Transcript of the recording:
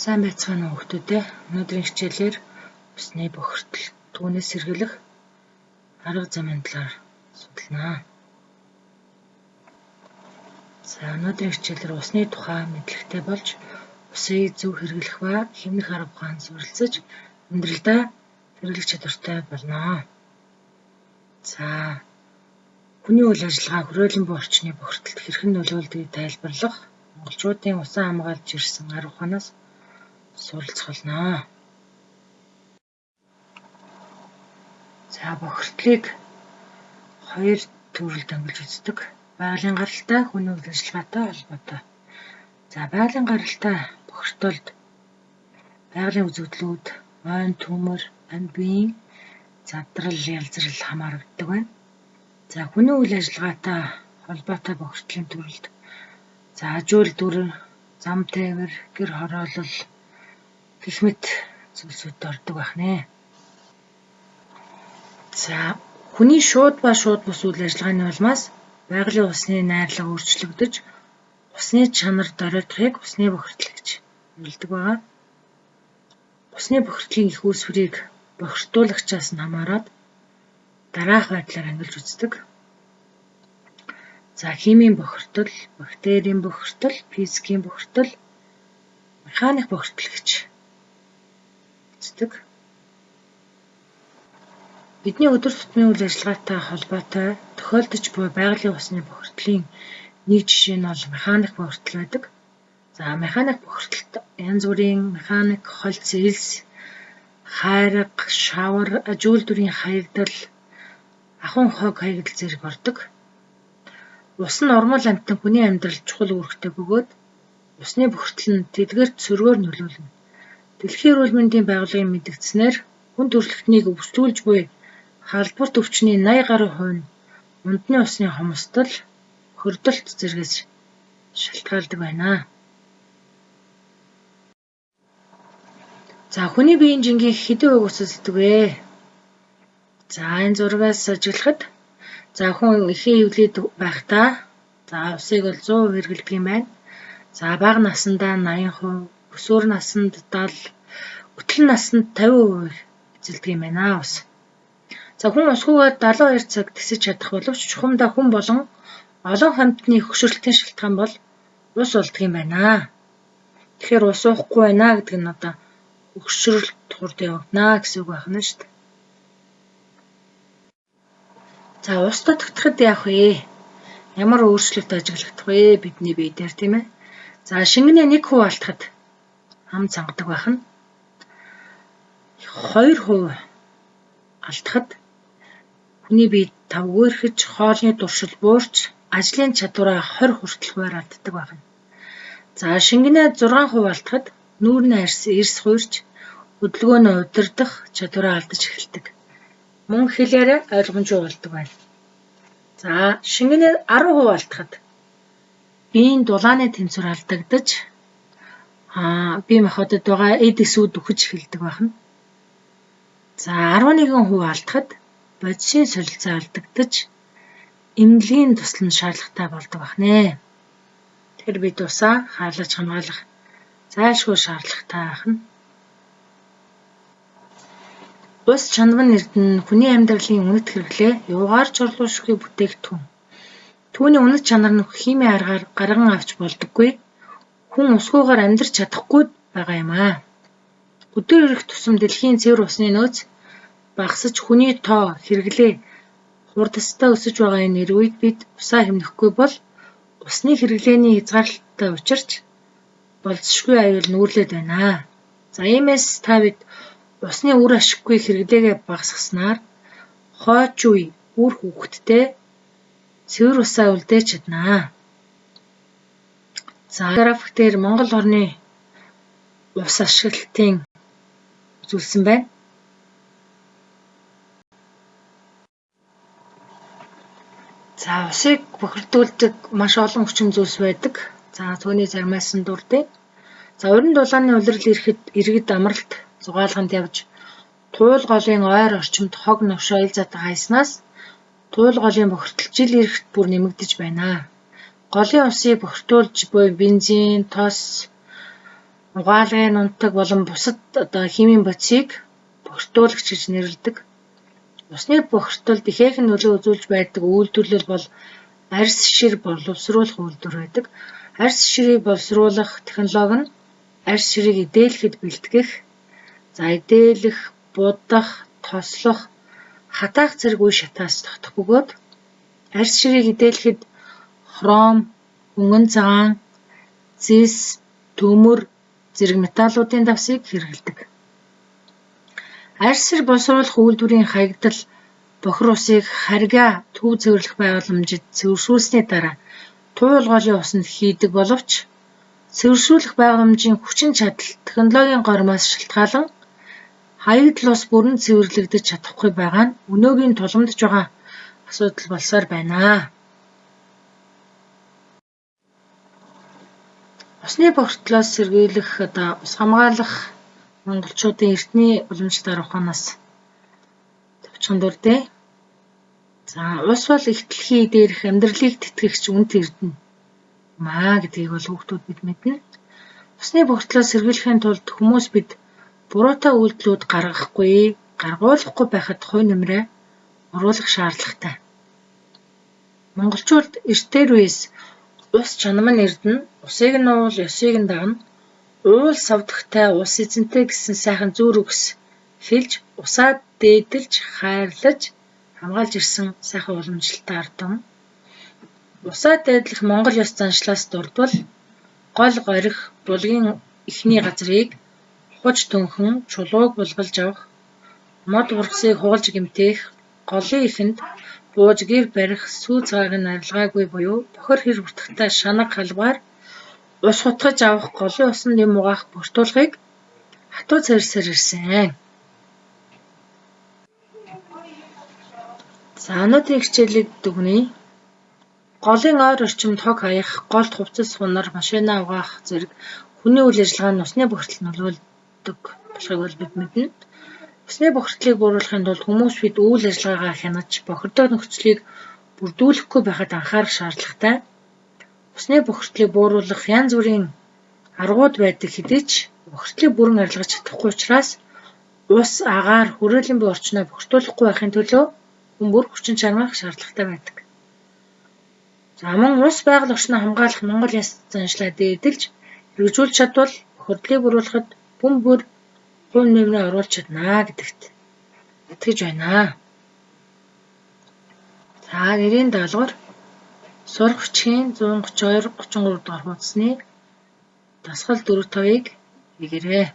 Сайн байцгаана уу хүмүүстээ. Өнөөдрийн хичээлээр усны бохирдол, түүнээс сэргийлэх арга замын талаар судалнаа. За, өнөөдрийн хичээлээр усны тухай мэдлэгтэй болж усыг зөв хэрэглэх ба хэмнэх арга ухаан суралцаж амьдралдаа хэрэглэх чадвартай болно. За, хүний үйл ажиллагаа хүрээлэн буй орчны бохирдолд хэрхэн нөлөөлдгийг тайлбарлах монголчуудын усан хамгаалж ирсэн арга ухаанаас суралцах болно. За, бохирдлыг хоёр төрөлд ангилж үздэг. Байгалийн гаралтай, хүний үйл ажиллагаатай холбоотой. За, байгалийн гаралтай бохирдолд байгалийн үзэгдлүүд, ойн төмөр, амьд биеийн задрал, ялзрал хамаарагддаг байна. За, хүний үйл ажиллагаатай холбоотой бохирдлын төрөлд за ажуул дүр, зам тээвэр, гэр хороолол гэх мэт зүйлсүүд ордог байх нэ. За, хүний шууд ба шууд бус үйл ажиллагааны улмаас байгалийн усны найрлага өөрчлөгдөж усны чанар доройтохыг усны бохирдол гэж нэрлэдэг байгаа. Усны бохирдлын их үүсвэрийг бохирдуулагчаас нь хамаарат дараах байдлаар ангилж үздэг. За, химийн бохирдол, бактерийн бохирдол, физикийн бохирдол, механик бохирдол гэж үздэг. Бидний өдөр тутмын үйл ажиллагаатай холбоотой тохиолдож буй байгалийн усны бохирдлын нэг жишээ нь бол механик бохирдол байдаг. За, механик бохирдолд янз бүрийн механик хольц, элс, хайрга, шавар, ажуул дүрийн хаягдал, ахуйн хог хаягдал зэрэг ордог. Ус нь урмал амьтан хүний амьдралд чухал үүрэгтэй бөгөөд усны бохирдол нь тэдгээрт сөргөөр нөлөөлнө. Дэлхийн эрүүл мэндийн байгууллагын мэдэгдсэнээр хүн төрөлхтнийг өвчлүүлж буй халдварт өвчний 80 гаруй хувь нь ундны усны хомсдол, бохирдолт зэргээс шалтгаалдаг байна. За, хүний биеийн жингийн хэдэн хувийг ус эзэлдэг вэ? За, энэ зургаас ажиглахад за хүн эхэн эвлийд байхдаа за усыг бол 100% хэрэглэдэг юм байна. За, бага насндаа 80%, өсвөр наснд 70, өтөл наснд 50% эзэлдэг юм байна ус. За, хүн усгүйгээр 72 цаг тэсэж чадах боловч чухамдаа хүн болон олон амьтны хөгшөрлөлтийн шалтгаан бол ус болдог юм байна. Тэгэхээр ус уухгүй байна гэдэг нь одоо хөгшрөлт хурд явагдана гэсэн үг байна шүү дээ. За, ус дутагдахад яах вэ? Ямар өөрчлөлт ажиглагдах вэ бидний бие дээр, тийм ээ? За, шингэнээ 1% алдахад ам цангадаг байх нь. 2% алдахад хүний бие тавгүй эрхэж, хоолны туршил буурч, ажлын чадвараа 20 хүртэл хувиар алддаг байх нь. За, шингэнээ 6% алдахад нүүрний арьс эрс хуйрч, хөдөлгөөнөө удирдах чадвараа алдаж эхэлдэг. Мөн хэлээрээ ойлгомжгүй болдог байна. За, шингэнээ 10% алдахад биеийн дулааны тэнцвэр алдагдаж, бие махбодод байгаа эд эсүүд үхэж эхэлдэг байх нь. За, 11% алдахад бодисын солилцоо алдагдаж, эмнэлгийн тусламж шаардлагатай болдог байх нэ. Тэгэхээр бид усаа хаалгаж хамгаалах зайлшгүй шаардлагатай байх нь. Ус чанаван эрдэнэ хүний амьдралын үнэт хэрэглээ юугаар ч орлуулшгүй бүтээгдэхүүн. Түүний үнэт чанар нь химийн аргаар гарган авч болдоггүй. Хүн усгүйгээр амьдарч чадахгүй байгаа юм аа. Өдөр ирэх тусам дэлхийн цэвэр усны нөөц багасаж хүний тоо хэрэглээ хурдастай өсөж байгаа энэ нэр үед бид усаа хэмнэхгүй бол усны хэрэглээний хязгаарлалттай учирч болзошгүй аюул нүүрлээд байна. За, иймээс та бид усны үр ашиггүй хэрэглээгээ багасгаснаар хойч үе үр хүүхэдтэй цэвэр усаа үлдээж чадна. За, график дээр Монгол орны ус ашиглалтын үзүүлсэн байна. За, усыг бохирдуулдаг маш олон хүчин зүйлс байдаг. За, түүний заримаас нь дурдъя. За, уран дулааны улирал ирэхэд иргэд амралт зугаалганд явж туул голын ойр орчимд хог новшоо ил затаг хайснаас туул голын бохирдол жил ирэхэд бүр нэмэгдэж байна. Голын усыг бохирдуулж буй бензин, тос, Угаалгын нунтаг болон бусад одоо химийн бодисыг бохирдуулагч гэж нэрлэдэг. Усны бохирдолд ихээхэн нөлөө үзүүлж байдаг үйлдвэрлэл бол арьс шир боловсруулах үйлдвэр байдаг. Арьс ширийг боловсруулах технологи нь арьс ширийг эдээлэхэд бэлтгэх, за эдээлэх, будах, тослох, хатаах зэрэг үе шатаас тогтох бөгөөд арьс ширийг эдээлэхэд хром, хөнгөн цагаан, зэс, төмөр зэрэг металлуудын давсыг хэрэглэдэг. Арьс шир боловсруулах үйлдвэрийн хаягдал бохир усыг харьгаа төв цэвэрлэх байгууламжид цэвэршүүлсний дараа туул голын усанд хийдэг боловч цэвэршүүлэх байгууламжийн хүчин чадал технологийн гормоос шалтгаалан хаягдал ус бүрэн цэвэрлэгдэж чадахгүй байгаа нь өнөөгийн тулгамдж байгаа асуудал болсоор байна. Усны бохирдлоос сэргийлэх одоо ус хамгаалах монголчуудын эртний уламжлалт арга ухаанаас товчхон дурдъя. За ус бол их дэлхий дээрх амьдралыг тэтгэгч үнэт эрдэнэ маа гэдгийг бол хүүхдүүд бид мэднэ. Усны бохирдлоос сэргийлэхийн тулд хүмүүс бид буруутай үйлдэлүүд гаргахгүй, гаргуулахгүй байхад хувь нэмрээ оруулах шаардлагатай. Монголчууд эртээр үеэс ус чанам нь эрдэнэ, усыг нь уул, ёсыг нь дагна, уул савдагтай ус эзэнтэй гэсэн сайхан зүйр үгс хэлж усаа дээдэлж, хайрлаж, хамгаалж ирсэн сайхан уламжлалтай ард түмэн. Усаа дээдлэх Монгол ёс заншлаас дурдвал гол горих булгийн эхний газрыг ухаж төнхөн чулууг булгалж авах, мод бургасыг хугалж гэмтээх, голын эхэнд бууж гэр барих, сүү цагааг нь арилгаагүй буюу бохир хэр хурдтай шанага халбгаар ус хутгаж авах, голын усанд юм угаах бохирдуулгыг хатуу цэвэрлсээр ирсэн. За өнөөдрийн хичээлийг дүгнэе. Голын ойр орчимд хог хаях, голд хувцас хунар, машинаа угаах зэрэг хүний үйл ажиллагаа нь усны бохирдолд нөлөөлдөг болохыг бол бид мэднэ. Усны бохирдлыг бууруулахын тулд хүмүүс бид үйл ажиллагаагаа хянаж, бохирдох нөхцөлийг бүрдүүлэхгүй байхад анхаарах шаардлагатай. Усны бохирдлыг бууруулах янз бүрийн аргууд байдаг хэдий ч бохирдлыг бүрэн арилгаж чадахгүй учраас ус, агаар, хүрээлэн буй орчноо бохирдуулахгүй байхын төлөө хүн бүр хүчин чармаах шаардлагатай байдаг. За мөн ус байгаль орчноо хамгаалах Монгол яс заншлаа дээдэлж хэрэгжүүлж чадвал бохирдлыг бууруулахад хүн бүр хувь нэмрээ оруулж чадна гэдэгт итгэж байна. За гэрийн даалгавар сурах бичгийн 132 33 дугаар хуудасны дасгал 4-5-ыг хийгээрэй.